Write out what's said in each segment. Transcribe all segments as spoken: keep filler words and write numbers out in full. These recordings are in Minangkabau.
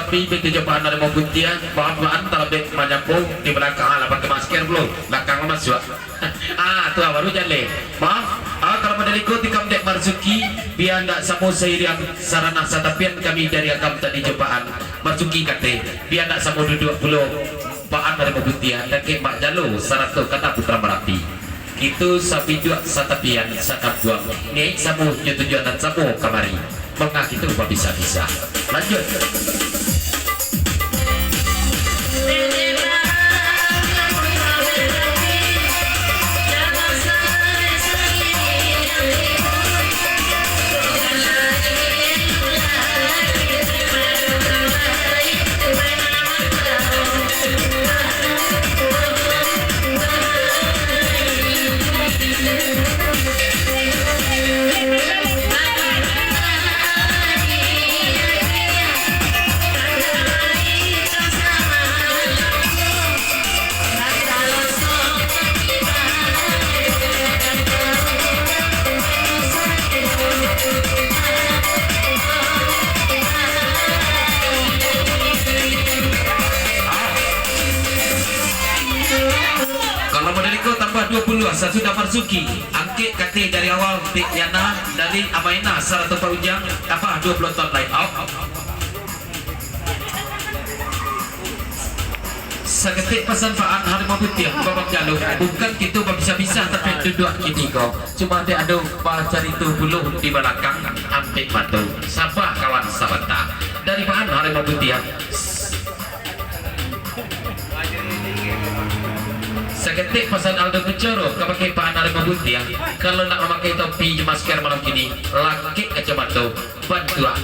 Tapi betul jo Pak Harimau Putiah, maaf, maaf, talabek manyapo di balakang, alah, pakai masker pulo, balakang masuak. Ah, tu baru jaleh. Maaf, ah, kalau model iko tikam dek Marzuki, bia ndak samo sairiang saranah satapian kami dari Agam tadi jo Pak An. Marzuki kateh, bia ndak samo duduak pulo Pak An Harimau Putiah, dakek Mak Jalo, sarato Kanda Putra Marapi. Kito sabiduak satapian sakampuang, niaik samo jo tujuan nan samo kamari. Manga kito babisa-bisa. Lanjut. Kalau model iko tambah duo puluah sasudah Marzuki. Angkek kateh dari awal, Tek Yana, dari Amaina, sarato Pak Ujang, tambah duo puluah ton lai. Au. Saketek pasan Pak An Harimau Putiah, Babang Jalo, bukan kito babisa-bisa tapi duduak kini ko. Cuma dek ado bacarito pulo di balakang ampek mato. Saba kawan sabanta. Dari Pak An Harimau Putiah. Saketek pasan Aldo Kuncoro kabake Pak An Harimau Putiah, kalau nak mamakai topi jo masker malam kini, lakek kacamato, bantuak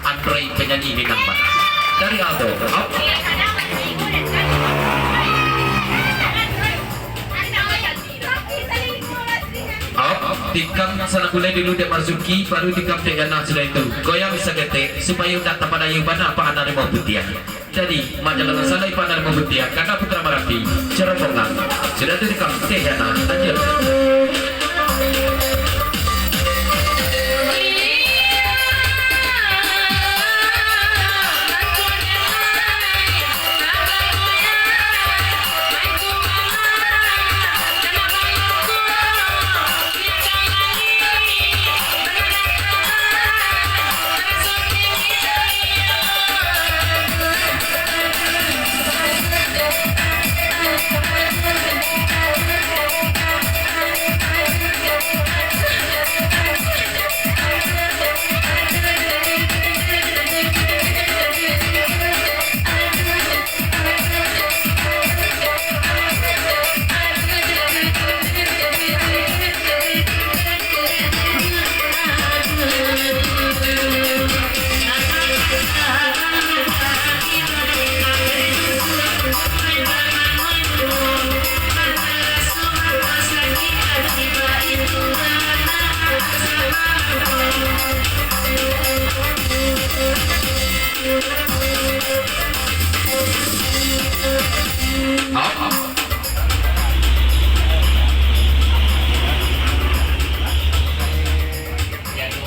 Android penyanyi Minang bana. Dari Aldo. Au. Au, tikam sanak gulai dulu dek Marzuki, baru tikam dek Yana sudah itu. Goyang saketek, supayo ndak tapadayo bana Pak An Harimau Putiah. Jadi, majalah salai Pak An Harimau Putiah, Kanda Putra Marapi, Cerombongan. Sudah tu tikam, Tek Yana, lanjut.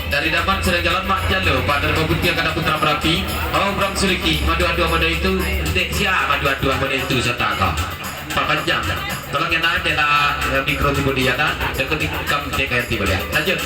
Dari Daman sudah jalan, Mak Jalo, Pak Darma Putiah, Kanda Putra Marapi, oh, Bang Suliki, madu-adu madu itu, dek sia madu-adu madu itu, sata ka. Papanjang. Tolong ya, nak, ya, nak, ya, mikro tibo di, ya, nak. Deket di kam, cek kayak tibo, ya. Lanjut.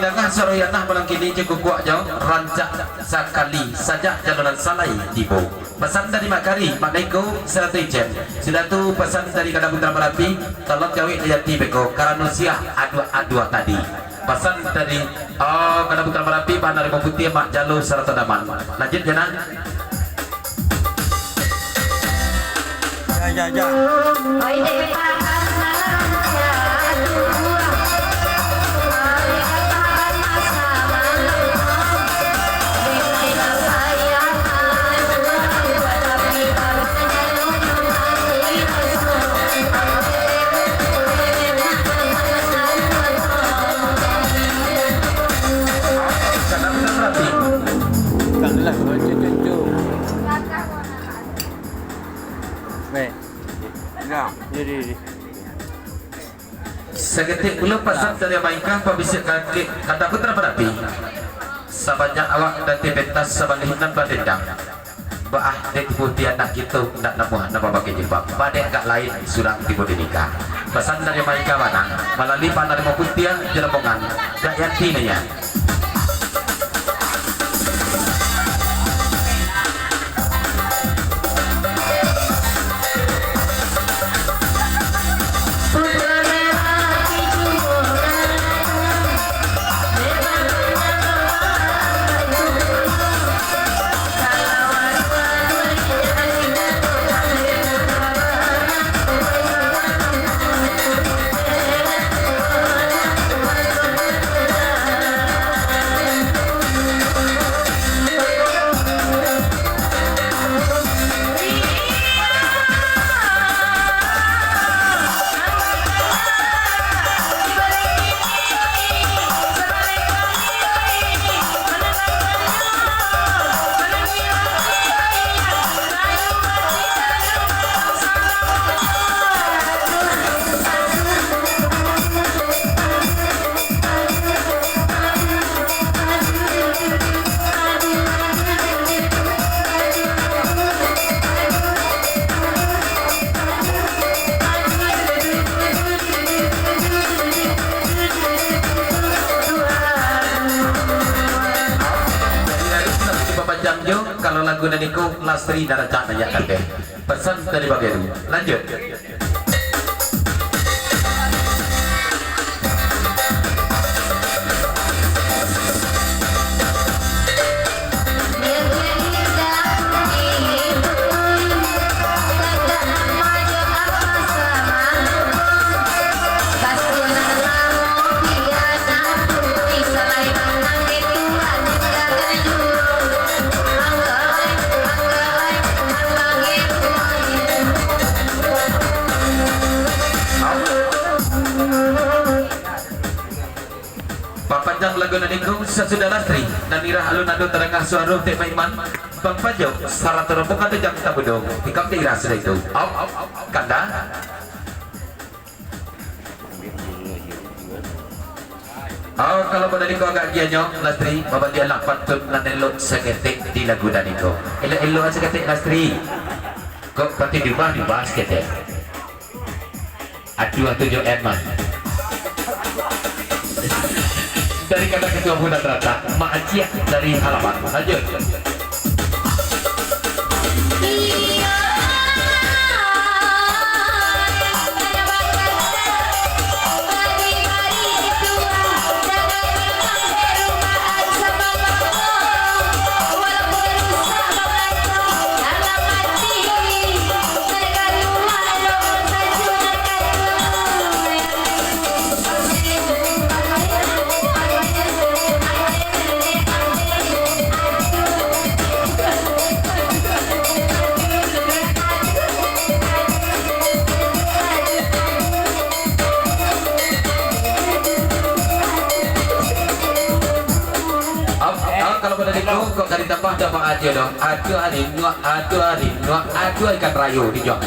Dangah suaro Yanah malam kini, jo kukuak jo rancak sakali, sajak jalonan salai tibo. Pasan dari Mak Kari, Mak Neko, sarato Icen. Sudah tu pasan dari Kada Putra Marapi, tolong jawek Dayanti beko, karano siah aduak-aduak tadi. Pasan dari, oh, Kada Putra Marapi, Bana Rimau Putiah, Mak Jalo, sarato Daman. Lanjut, Yanah. Ya, ya, ya. Kan lah, cucu-cucu. Weh. Nah, jadi. Saketek pulo pasan dari Amaika, pabisiak kakek, Kada Putra Marapi. Sabanyak awak dati pentas, sabalih nan badendang. Baah dek putiah anak kito, ndak namuah nan bapakai jilbab. Badek agak lain, surang tibo di nikah. Pasan dari Amaika bana, malalui Bana Rimau Putiah, jo rombongan, Dayanti nyo. Jadi, Aris, tapi dipapanjang jo, kalau lagu nan iko, Lastri nan rancak nan nyiapkan teh. Pesan dari Bang Heru. Lanjut. Papanjang lagu nan iko, sasudah Lastri, nan irah alun ado tadanga suaro dek Maiman, Bang Pajo, sarato rombongan Rujang Tabudo, tikam dairah sudah itu. Au, au, au, kanda. Oh, kalau model iko agak gianyo, Lastri, babaliaklah pantun nan elok saketek di lagu nan iko. Elok-elok saketek, Lastri. Kok pantun diubah, diubah saketek. Aduah, tujuh M mah. Dari kata ketua muda terata, Mak Aciah dari Halaman. Lanjut. Au, au, kalau pada di kau, kau ka ditambah dah Mak Ajo dah. Aduah ari, nuak, aduah ari, nuak, aduah ikan rayo dijual.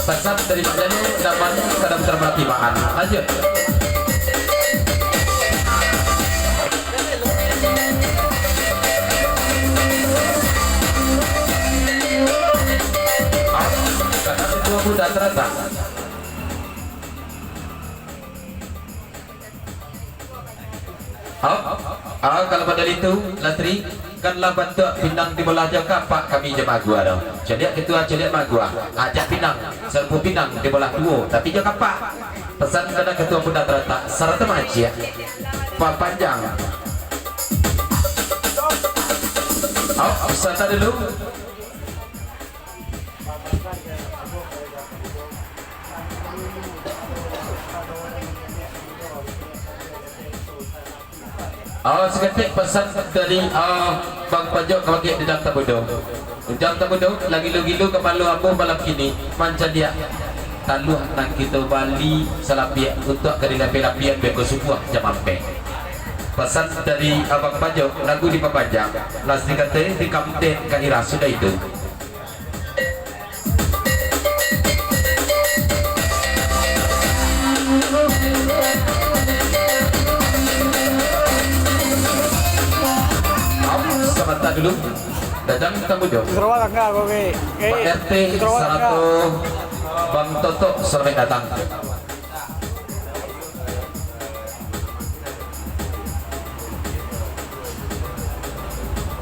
Pesan dari Mak Jani, dapat kadang terperhatikan. Lanjut. Au, kadang itu aku dah terasa. Au, au, kalau model itu, Latri, kan lah bantuak pinang dibolah jo kapak kami jo magua tu. Caliak ketua, caliak magua. Ajak pinang, sarupo pinang dibolah duo, tapi jo kapak. Pasan kepada ketua muda taratak, sarato manciak. Papanjang. Au, santa dulu. Oh, saketek pasan dari, ah, Bang Pajok ka bakeh Ujang Tamudo. Ujang Tamudo, lah gilo-gilo kapalo ambo malam kini mancaliak taluah nan kito bali salapiak untuak ka dilapeh-lapeh beko subuah jam ampek. Pasan dari Abang Pajok, lagu dipapanjang, lah sikatai dikamten ka ira sudah itu. Sabanta dulu, Ujang Tamudo. Pak R T sarato Bang Toto, salamaik datang.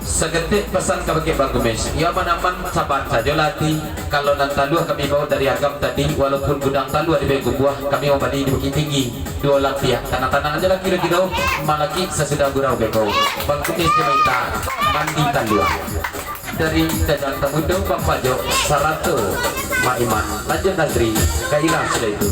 Saketek pasan ka bakeh Bang Kumis. Iyo, aman-aman, saban sajolah ati. Kalau nan taluah kami baok dari Agam tadi, walaupun gudang taluah di Payakumbuah, kami mambali di Bukittinggi. Duo lapiak. Tanang-tanang ajolah kiro-kiro, malakik sasudah gurau beko. Bang Kumis diminta mandi taluah. Dari Ujang Tamudo, Bang Pajok, sarato Mak Iman. Lanjut, Nasri, ka ira sudah itu.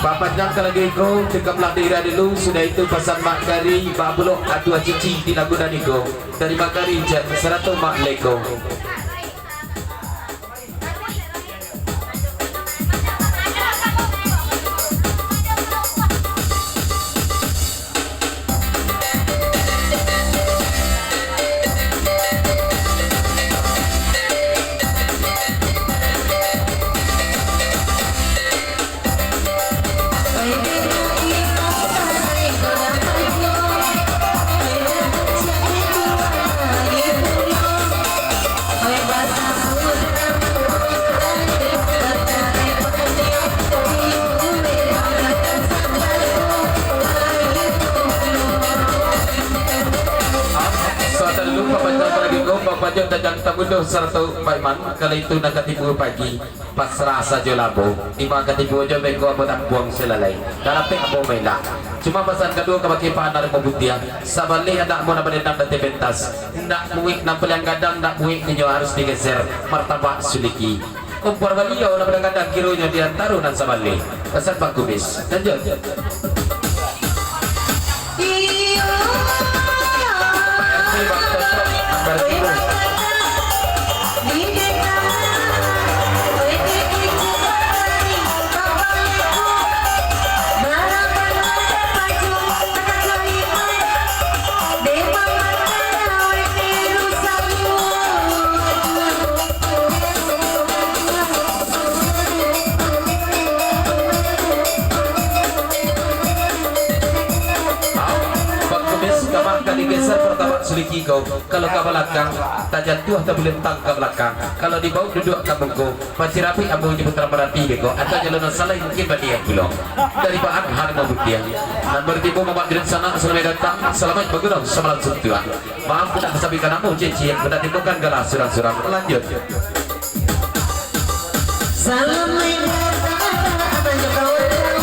Papanjang ka lagu iko, tikam lah di ira dulu, sudah itu pasan Mak Gari, Bak Bulok, Aduah Cici di lagu nan iko, dari Mak Gari Jan, sarato Mak Leko. Santa dulu, Bapak Jang Paragiko, Bapak Jang Dajang Tamudo, sarato Pak Iman, kalau itu nan katibo pagi. Pasrah sajo lah, ambo. Dima katibo jo beko ambo tampuang salalai. Darapek ambo main dah. Cuma pasan kaduo kabake Pak Anar Mabutiah. Sabaleh anak ambo nan badendang dati pentas. Ndak muik nan paliang gadang, ndak muik ninyo harus digeser. Martabak suliki. Kompor baliau nan badang-gadang kironyo di antaro nan sabaleh. Pasan Bang Kumis. Lanjut. Bang Kumis, kamah ka digeser martabak suliki ko. Kalau ka balakang, tajatuah tabulentang ka balakang. Kalau dibaok duduak ka muko, pasti rapik ambo jo putra marati beko. Atau jalur nan salah mungkin baniaik pulo. Dari Pak Adhan Mabutiah. Nan bartibo Mamak Jurut Sanak, salamaik datang, salamaik bagunong samalam suntuak. Maaf, indak tasabikkan namo, ciek-ciek, indak timbulkan galah surang-surang. Lanjut. Salam main datang, abang jo kawan-kawan.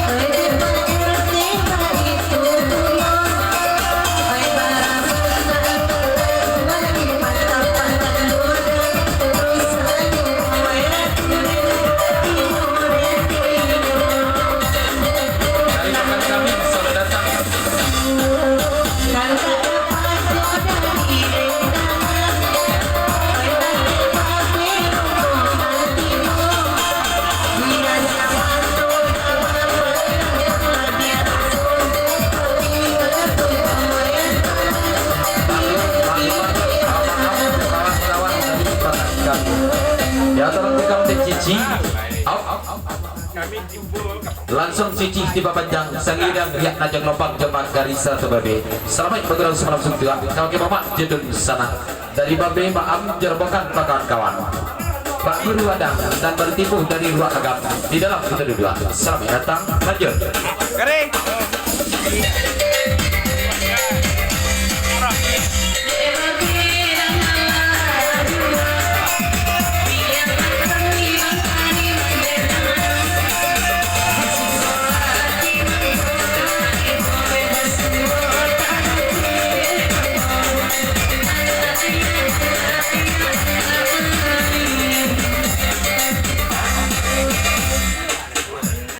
Oi, Pak R T, Pak itu dulu. Oi, para bunda, mari patah-patah dulu. Terus ayo, oi, ratu, ratu, ratu. Dari rekan kami, selamat datang. Ci, au. Langsuang Suci tibo panjang, sangiriang riak najang lompang jo Mak Garisa tu babe. Salamaik bagurau samalam suntuak, kau ke mamak jedun sanak. Dari babe maam jo rombongan kawan-kawan. Pak Guru Adang nan baru tibo dari ruang agam, di dalam kito duduak. Salamaik datang, lanjut. Kering.